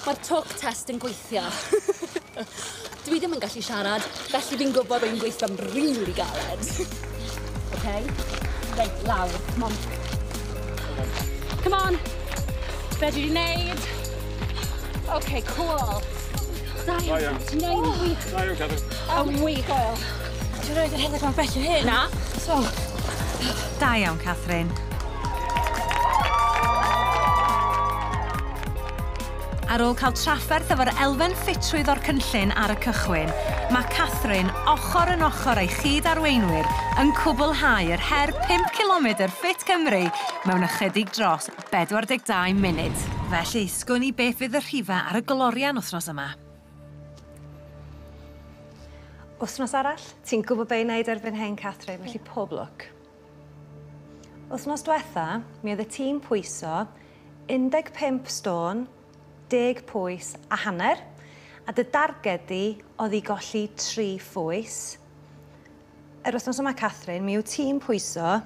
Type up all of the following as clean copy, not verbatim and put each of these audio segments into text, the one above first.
Mae'r talk test yn gweithio. Dwi ddim yn gallu siarad, felly fi'n gwybod bod fi'n gweithio'n rili galed. OK? Reit, lawr. Come on. Come on. Be dwi 'di neud? OK, cool. Da iawn. Ti'n neud yn wych. Da iawn, Catherine. Yn wych. Dwi'n rhoid yr rhedeg mor bell o hyn. Na. So. Da iawn, Catherine. Ar ôl cael trafferth efo'r elfen ffitrwydd o'r cynllun ar y cychwyn, mae Catherine ochr yn ochr â'i chyd-arweinwyr yn cwblhau yr her 5 cilomedr Ffit Cymru mewn ychydig dros 42 munud. Felly, sgwn i beth fydd y rhifa ar y glorian wythnos yma. Wythnos arall, ti'n gwybod be i wneud erbyn hyn, Catherine, felly pob lwc. Wythnos diwetha, mi oedd y tîm pwyso 15 stôn, 10 pwys a hanner, a dy darged di oedd i golli 3 phwys. Yr wythnos yma, Catherine, mi yw tîm pwyso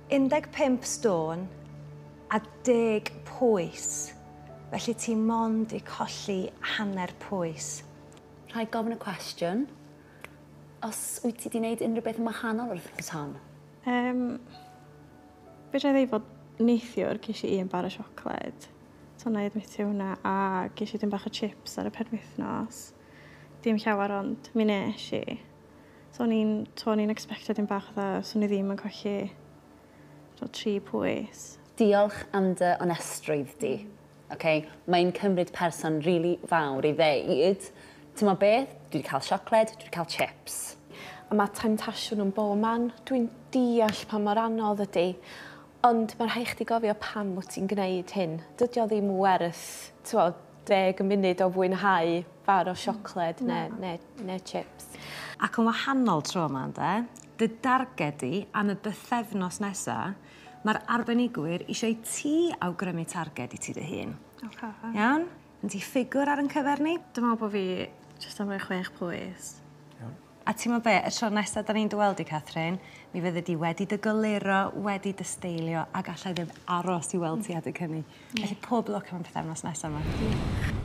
15 stôn a 10 pwys. Felly ti mond i colli hanner pwys. Rhaid gofyn y cwestiwn. Os wyt ti 'di wneud unrhyw beth yn wahanol yr wythnos hon? Fedra i ddeud fod neithiwr ges i un bar o siocled. So na i admitio hwnna, a ges i dim bach o chips ar y penwythnos. Dim llawer, ond mi nes i. So o'n i'n expectio dim bach fatha, swn i ddim yn colli 3 pwys. Diolch am dy onestrwydd di. Okay? Mae'n cymryd person rili fawr i ddeud, ti'n meddwl beth? Dwi wedi cael siocled, dwi wedi cael chips. A mae temptasiwn yn bob man. Dwi'n deall pa mor anodd ydi, ond mae'n rhaid chdi gofio pam wyt ti'n gwneud hyn. Dydy o ddim werth, t'mo', 10 munud o fwynhau bar o siocled neu chips. Ac yn wahanol tro yma, ynde, dy darged di am y bythefnos nesa, mae'r arbenigwyr eisiau ti awgrymu targed i ti dy hun. Ocê. Iawn? Yn ti ffigwr ar ein cyfer ni? Dwi'n meddwl bod fi jyst am roi 6 pwys. Iawn. A ti'n meddwl be, y tro nesaf da ni'n dy weld i, Catherine, mi fyddi di wedi dy goluro, wedi dy steilio, a gallai ddim aros i weld ti adeg hynny. Felly pob lwc am y pythefnos nesaf yma. Diolch.